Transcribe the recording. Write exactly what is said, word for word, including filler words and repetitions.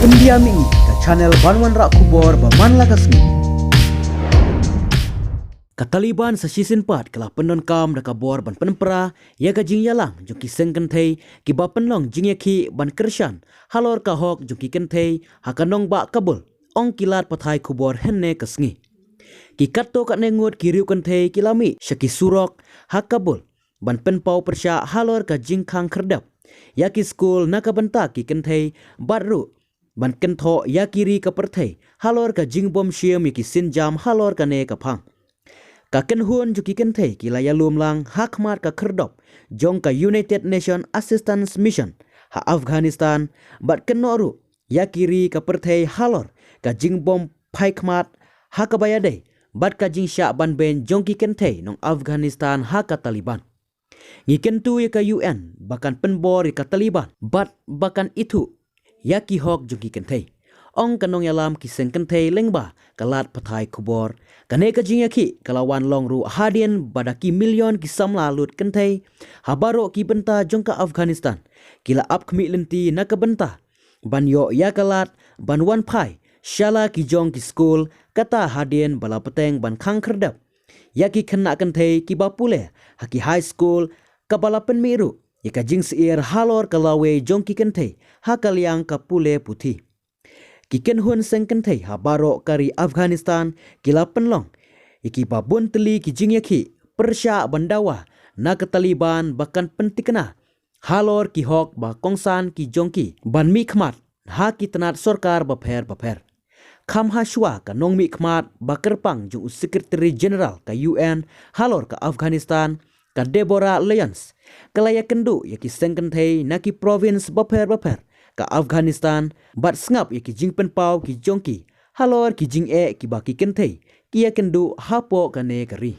India Mihngi, ka channel ban wanrah khubor ba man la ka sngi. Ka Taliban sa shisien pat ka la pyndonkam da ka bor ban pynpra ïa ka jingïalang jong ki seng kynthei kiba pynlong jingïakhih ban kyrshan halor ka hok jong ki kynthei ha ka nongbah Kabul, ong ki lad pathai khubor hynne ka sngi. Ki katto katne ngut ki riew kynthei ki la mih sha ki surok ha Kabul ban pynpaw pyrshah halor ka jingkhang khyrdep ïa ki skul na ka bynta ki kynthei bad ruh ban kynthoh ïa ki ri ka pyrthei halor ka jingbym shim ïa ki sienjam halor kane ka phang. Ka kynhun jong ki kynthei ki la ïalum lang ha khmat ka khyrdop jong ka United Nations Assistance Mission ha Afghanistan bad kynnoh ruh ïa ki ri ka pyrthei halor ka jingbym phai khmat ha kaba ïadei bad ka jingshah ban beiñ jong ki kynthei nong Afghanistan ha ka Taliban. Ngi kyntu ïa ka U N ba kan pynbor ïa ka Taliban bad ba kan ithuh ïa ki hok jong ki kynthei, ong ka nongïalam ki seng kynthei lyngba ka lad pathai khubor. Kane ka jingïakhih ka la wan long ruh hadien ba da ki million ki samla lut kynthei ha baroh ki bynta jong ka Afghanistan ki la ap khmih lynti na ka bynta ban ïoh ïa ka lad ban wan phai sha la ki jong ki skul, kata hadien ba la bteng ban khang khyrdep ïa ki khynnah kynthei kiba pule ha ki high school, kaba la pynmih ruh ïa ka jingsyier halor ka lawei jong ki kynthei ha ka liang ka pule puthi. Ki kynhun seng kynthei ha baroh ka ri Afghanistan ki la pynlong ïa kiba bun tylli ki jingïakhih pyrshah ban dawa na ka Taliban ba kan pyntikna halor ki hok ba kongsan ki jong ki ban mih khmat ha ki tnat sorkar bapher bapher. Kham ha shuwa ka nongmihkhmat ba kyrpang jong u Secretary General ka U N halor ka Afghanistan, ka Deborah Lyons, ka la ïakynduh ïa ki seng kynthei na ki province bapher bapher ka Afghanistan bad sngap ïa ki jingpynpaw ki jong ki halor ki jingeh kiba ki kynthei ki ïakynduh hapoh kane ka ri.